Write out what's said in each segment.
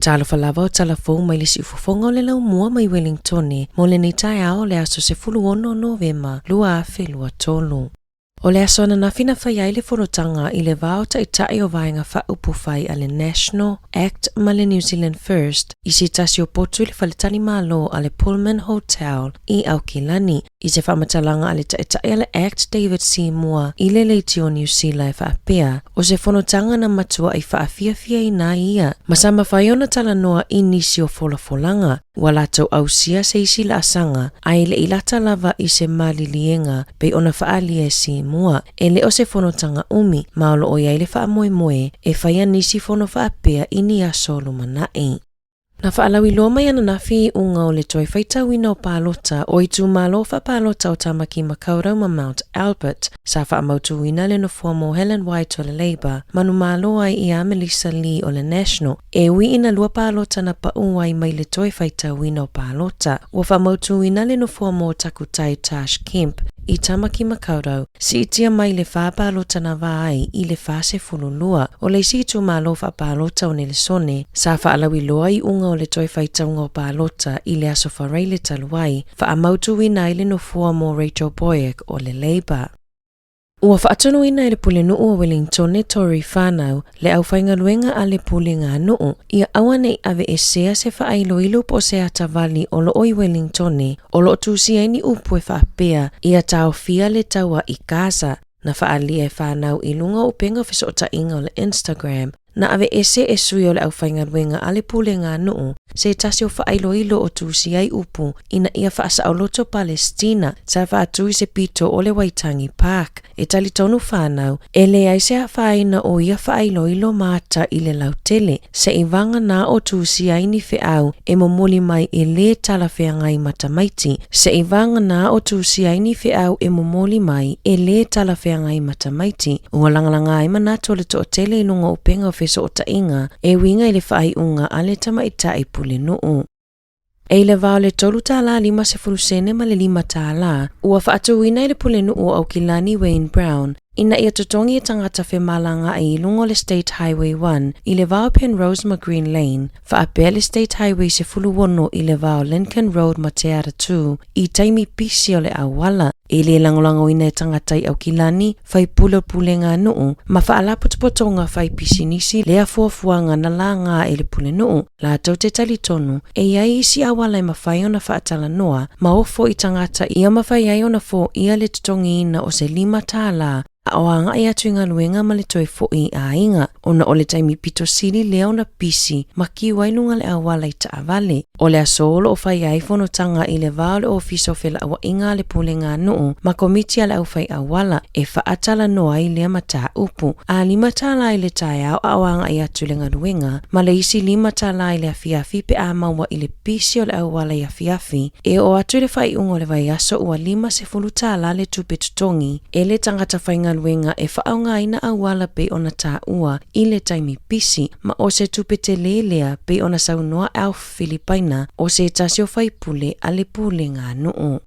Talofa lava o tala fou mai le siufofoga o le laumua mai Welingtone mo lenei taeao o le aso 16 Novema 2023. O le aso ananafi na fai ai le fonotaga i le va o taitai o Vaega Faaupufai a le National, act ma le New Zealand First i se tasi o potu i le faletalimalo a le Pullman Hotel i Aukilani i se faamatalaga a le Taitai a le Act David Seymour i le Leitio Niu Sila e faapea, o se fonotaga na matuaʻi faafiafiaina ai ia ma sa mafai ona talanoa i nisi o folafolaga ua latou ausia se isi laasaga ae le i lata lava i se maliliega pei ona faaalia e Seymour e le o se fonotaga umi ma o lo o i ai le faamoemoe e faia nisi fono faapea i ni aso lumanaʻi. Na faalauiloa mai ananafi i iuga o le toe faitauina o palota o itumalo faapalota o Tamaki Makaurau ma Mount Albert, sa faamautuina le nofoa mo Helen White o le Labour, manumalo ai iā Melissa Lee o le National, e ui ina lua palota na paʻu ai mai le toe faitauina o palota. Ua faamautuina le nofoa mo Takutai Tash Kemp i Tamaki Makaurau, Siitia mai le fa palota na va ai i le 42. O le isi itumalo faapalota o Nelesone, sa faalauiloa iuga o le toe faitauga o palota i le Aso Faraile talu ai, faamautuina ai le nofoa mo Rachel Boyack o le Labour. Ua faatonuina e le Pulenuu o Welingtone Tory Whanau le aufaigaluega a le Pulega Nuu ia aua ne i aveesea se faailoilo po o se atavali o lo o i Welingtone o lo o tusia ai ni upu e faapea ia taofia le taua i Gaza na faaalia e fanau i luga o upega o fesootaiga o le Instagram na aveese e sui o le aufaigaluega a le Pulega Nuu se tasi o faailoilo o tusia ai upu ina ia faasaoloto Palestina sa faatu i se pito o le Waitangi Park. E talitonu whanau, e leai se afaina o ia faailoilo mata i le lautele, se i vagana o tusia ai ni feau e momoli mai e lē talafeagai ma tamaiti, se i vagana o tusia ai ni feau e momoli mai e lē talafeagai ma tamaiti. Ua lagalaga ai manatu o le toatele i luga o upega o fesootaiga e uiga i le faaiuga a le tamaitai pulenuu. E i le va o le $3.50 sene ma le $5, ua faatuina e le Pulenuu o Aukilani Wayne Brown ina ia totogi e tagata femalagaai i luga o le State Highway 1 i le va o Penrose ma Green Lane, faapea le State Highway 16 i le va o Lincoln Road ma Te Aratū i taimi pisi o le auala. E lē lagolagoina e tagata i Aukilani, faipule o pulega nuu, ma faalapotopotoga fai pisinisi lea fuafuaga na laga e le Pulenuu. Latou te talitonu, e i ai isi auala e mafai ona faatalanoa ma ofo i tagata ia mafai ai ona foia le totogiina o se $5 a o agai atu i galuega ma le toe foʻi i aiga, ona o le taimi pito sili lea ona pisi ma kiu ai luga le auala i taavale. O le aso o lo o fai ai fonotaga i le va o le Ofisa o Felauaiga a le Pulega Nuu ma Komiti a le Aufai Auala e faatalanoa ai lea mataupu. A $5 i le taeao a o agai atu i le galuega, ma le isi $5 i le afiafi pe a maua i le pisi o le auala i afiafi, e oo atu i le faaiuga o le vaiaso ua $50 le tupe totogi e le tagata faigaluega e faaaogaina auala pei ona taua i le taimi pisi, ma o se tupe telē lea pei ona saunoa Alf Filipaina o se tasi o faipule a le Pulega Nuu.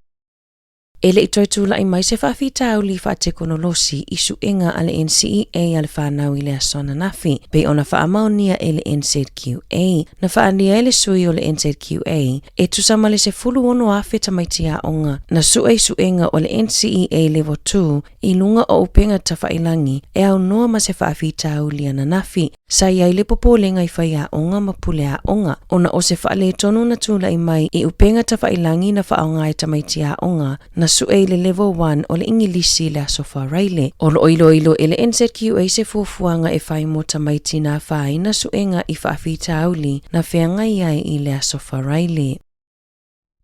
E le i toe tulai mai se faafitauli faatekonolosi i suega a le NCEA a le whanau i le aso ananafi, pei ona faamaonia e le NZQA. Na faaalia e le sui o le NZQA, e tusa ma le 16,000 tamaiti aoga na sue i suega o le NCEA Level 2 i luga o upega tafailangi e aunoa ma se faafitauli ananafi. Sa i ai le popolega i faiaoga ma puleaoga ona o se faaletonu na tulai mai i upega tafailangi na faaaoga e tamaiti aoga na sue i le Level 1 o le Igilisi i le Aso Faraile. O lo o iloilo e le NZQA se fuafuaga e fai mo tamaiti na afaina suega i faafitauli na feagai ai i le Aso Faraile.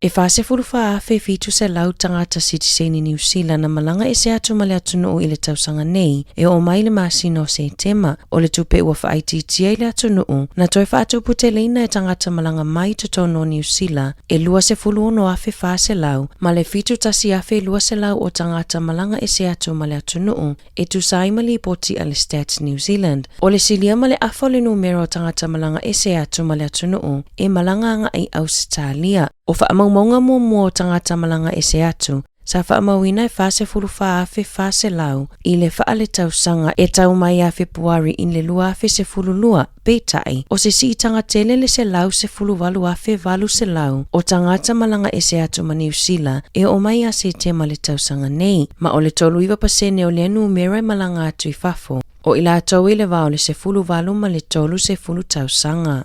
E 44,700 tagata sitiseni Niu Sila na malaga ese atu ma le atunuu i le tausaga nei e oo mai i le masina o Setema. O le tupe ua faaitiitia i le atunuu na toe faatuputeleina e tagata malaga mai i totonu o Niu Sila e 26,400 ma le 71,200 o tagata malaga ese atu ma le atunuu e tusa ai ma lipoti a le Stats New Zealand. O le silia ma le afa o le numera o tagata malaga ese atu ma le atunuu e malaga agai i Ausetalia. O faamaumauga muamua o tagata malaga ese atu, sa faamauina e 44,400 i le faaletausaga e tau mai ia Fepuari i le 2012, peitai, o se siitaga tele le 118,800 o tagata malaga ese atu ma Niu Sila e oo mai ia Setema le tausaga nei, ma o le 39% o lea numera e malaga atu i fafo, o i latou i le va o le 18 ma le 30 tausaga.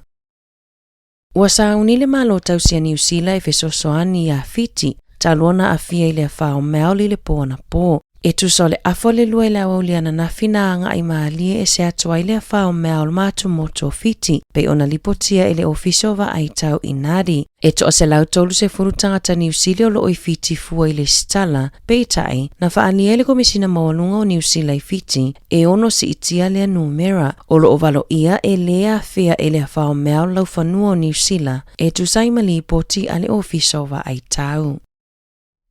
Ua sauni le Malo tausi a Niu Sila e fesoasoani iā Fiti, talu ona aafia i le afa o Maoli i le pō anapō. E tusa o le afa o le lua i le aoauli ananafi na agai malie ese atu ai le afa o Maol ma atumotu o Fiti, pei ona lipotia e le Ofisa o Vaai Tau i Nadi. E toa 130 tagata Niu Sila o loo i Fiti fua i le isitala, peitai, na faaalia e le Komesina Maualuga o Niu Sila i Fiti, e ono siitia lea numera, o loo valoia e lē afea e le afa o Maol laufanua o Niu Sila, e tusa ai ma lipoti a le Ofisa o Vaai Tau.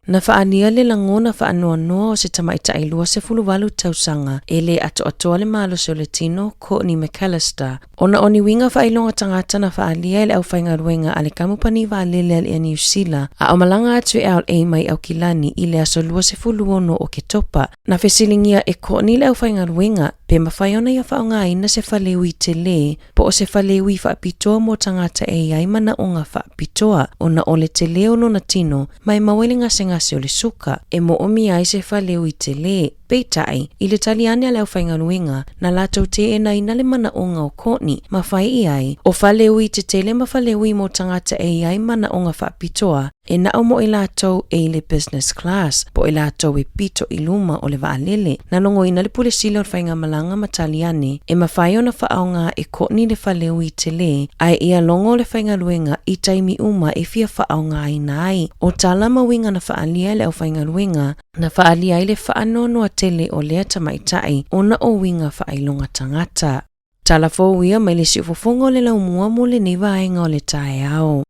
Na faaalia le lagona faanoanoa o se tamaitai 28 tausaga e lē atoatoa le malosi o le tino, Courtney McAllister, ona o ni uiga faailoga tagata na faaalia e le aufaigaluega a le kamupani vaalele a le Air Niu Sila a o malaga atu i LA mai Aukilani i le aso 26 o Oketopa. Na fesiligia e Courtney le aufaigaluega pe mafai ona ia faaaogaina se faleui telē po o se faleui faapitoa mo tagata e i ai manaoga faapitoa ona o le telē o lona tino ma e maua i le gasegase o le suka e moomia ai se faleui telē. Peitai, i le tali ane a le aufaigaluega, na latou teenaina le manaoga o Courtney ma fai i ai, o faleui tetele ma faleui mo tagata e i ai manaoga faapitoa, e nao mo i latou e i le business class, po o i latou e pito i luma o le vaalele. Na logoina le Pule Sili o le Faigamalaga ma tali ane, e mafai ona faaaoga e Courtney le faleui tele, ae ia logo le faigaluega i taimi uma e fia faaaogaina ai. O tala ma uiga na faaalia e le aufaigaluega, na faaalia ai le faanoanoa tele o lea tamaitai ona o uiga faailoga tagata. Tala fou ia mai le siufofoga o le laumua mo lenei vaega o le taeao.